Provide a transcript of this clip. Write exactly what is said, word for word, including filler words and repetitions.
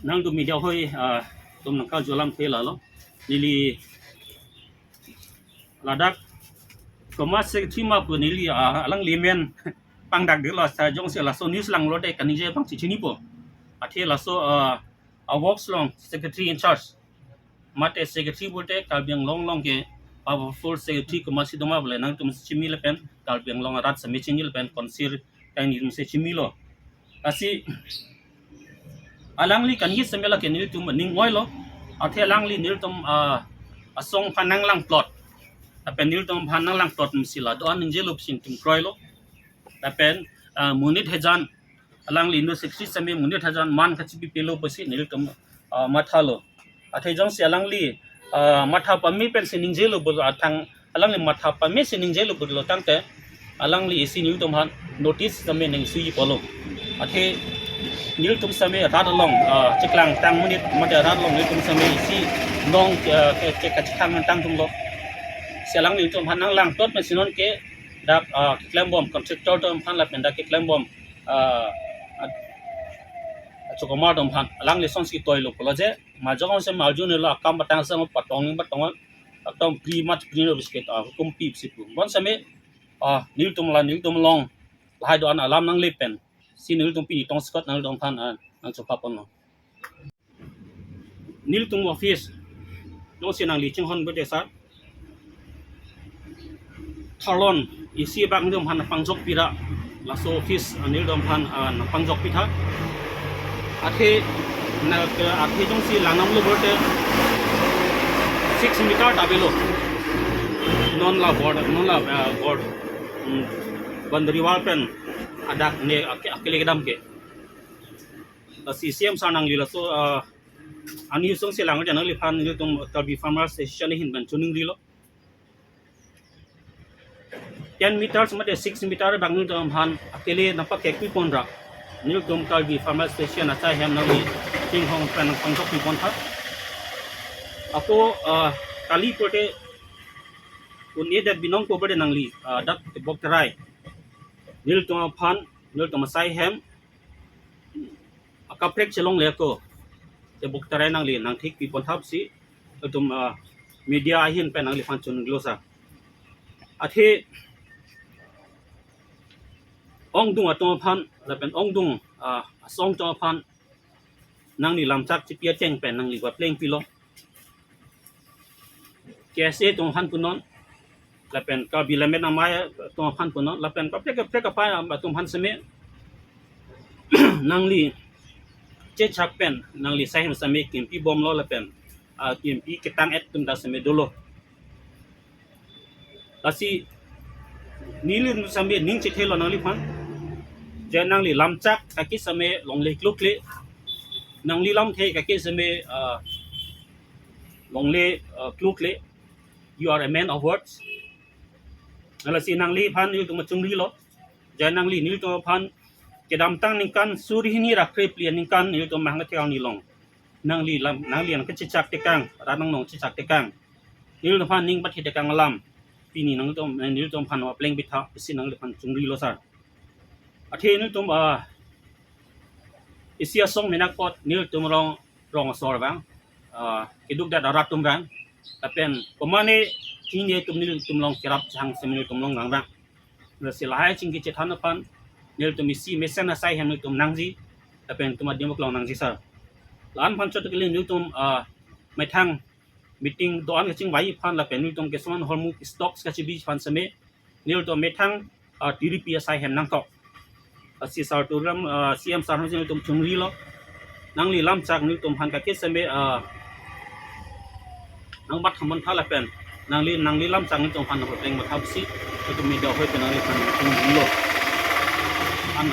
Nangtum media hoi, ah, atum nangkarju alamthe lalo. Neli ladak komat secretary ma pu neli, ah, alangli men pangdak dilo, sa jongsi laso news langlote kaningje abang chinipo. Athe laso, ah, a-works along secretary in charge, mate secretary pulote Karbi Anglong along ke powerful secretary komatsi doma pu le nangtum chini lapen Karbi Anglong arat seme chini lapen council kaini atum si chinilo. Lasi alangli kaningje seme lake nelitum ning oilo. Athe alangli nelitum, ah, asong aphan nanglang plot, lapen nelitum aphan nanglang plot pusi la do-an ningjelo pusi nelitum kroilo. Lapen, ah, monit hejan, alangli inut secretary seme monit hejan man kachipipelo pusi nelitum, ah, mathalo. Athe jongsi alangli, ah, matha pame pensi ningjelo pulo, athang alangli matha pamesi ningjelo pulo tangte, alangli isi nelitum aphan notice seme ning suji polo. Athe nelitum seme rat along, ah, cheklang tang monit mate rat along nelitum seme isi nong, ah, ke, ke kachethang tangdunlo. Si alangli nelitum aphan nanglang plot pensi nonke dak, ah, keklembom contractor atum aphan lapen dak keklembom, ah, ad-, achokomar atum aphan alangli asonsi toilo pulo je, majok seme arjunelo, akam batang sang patong ning patong, akam pri mat pri no biscuit, ah, hukum pi pusi pu. Bonseme, ah, nelitum la nelitum along lahai do-an alam nangle pensi nelitum pini tongsekot nanglitum aphan, ah, nangchopha ponlo. Nelitum office jongsi nangli chinghon bete sar, tharlon isi abang nelitum aphan nangpangjokpi ra, laso office, ah, nelitum aphan, ah, nangpangjokpi tha. Athe na ke athe jongsi langnamlo pulote six meter ta avelo. Non la border, non la, ah, border, hmm, boundary wall pen adak ne ake, akele kedam ke. Lasi C M sar nangli laso, ah, ani usung si lang nangliphan nelitum Karbi Farmers Association ahin pen choningrilo. Ten meters mate six meter abang nelitum aphan akele nangpakekpi pon ra, nelitum Karbi Farmers Association asai ahem nangli chinghon pen nangpangjokpi pon tha. Ako, ah, kali pulote un-edet binong ko pulote nangli, ah, dak Tebok Terai nelitum aphan, nelitum asai ahem akaprek chelongle ako Tebok Terai nangli nangthikpi pon tha pusi atum, ah, media ahin pen nangliphan choninglo sar. Athe ongdung atum aphan lapen ongdung, ah, asong atum aphan nangli lamchak chipi ateng pen nangli paplengpilo. K S A atum aphan punon, lapen Karbi Lammet Amei atum aphan punon, lapen kaprek kaprek apai atum aphan seme nangli chechak pen nangli asai ahem seme kimpi bomlo lapen, ah, kimpi ketang-et atum ta seme dolo. Lasi neli seme ning chethelo nangliphan, je nangli lamchak kaki seme longle klukle, nangli lamthe kaki seme, ah, longle, ah, klukle, you are a man of words. Lasi nangliphan nelitum chongrilo, je nangli nelitum aphan kedamtang ningkan suri hini ra krepli aningkan nelitum mahang thek arni along nangli lam, nangli nangkachechak tekang, rat angnong chechak tekang, nelitum aphan ning pathe tekang alam pini nangtum, nelitum aphan paplengpi tha pusi nangliphan chongrilo sar. Athe nelitum, ah, isi asong menak apot nelitum rong, rong asor abang, ah, keduk dat arat atum abang, lapen komane kini atum nelitum along kerap chang seme nelitum along gang abang. Lasi lahai chingki chethan aphan nelitum isi mesen asai ahem nelitum nangji, lapen atum adim aklong nangji sar. La-an aphan chot kali nelitum, ah, methang meeting do-an kachingvai aphan lapen nelitum kesuman hormu stocks kachibi aphan seme nelitum methang, ah, T D P asai ahem nangtok. Ah, si sar turam, ah, C M sar nelitum chongrilo. Nangli lamchak nelitum aphan kaki seme, ah, nangbat haman tha lapen nangli, nangli lamchak nelitum aphan nangpapleng matha pusi nelitum media hoi pen nangliphan chongrilo. An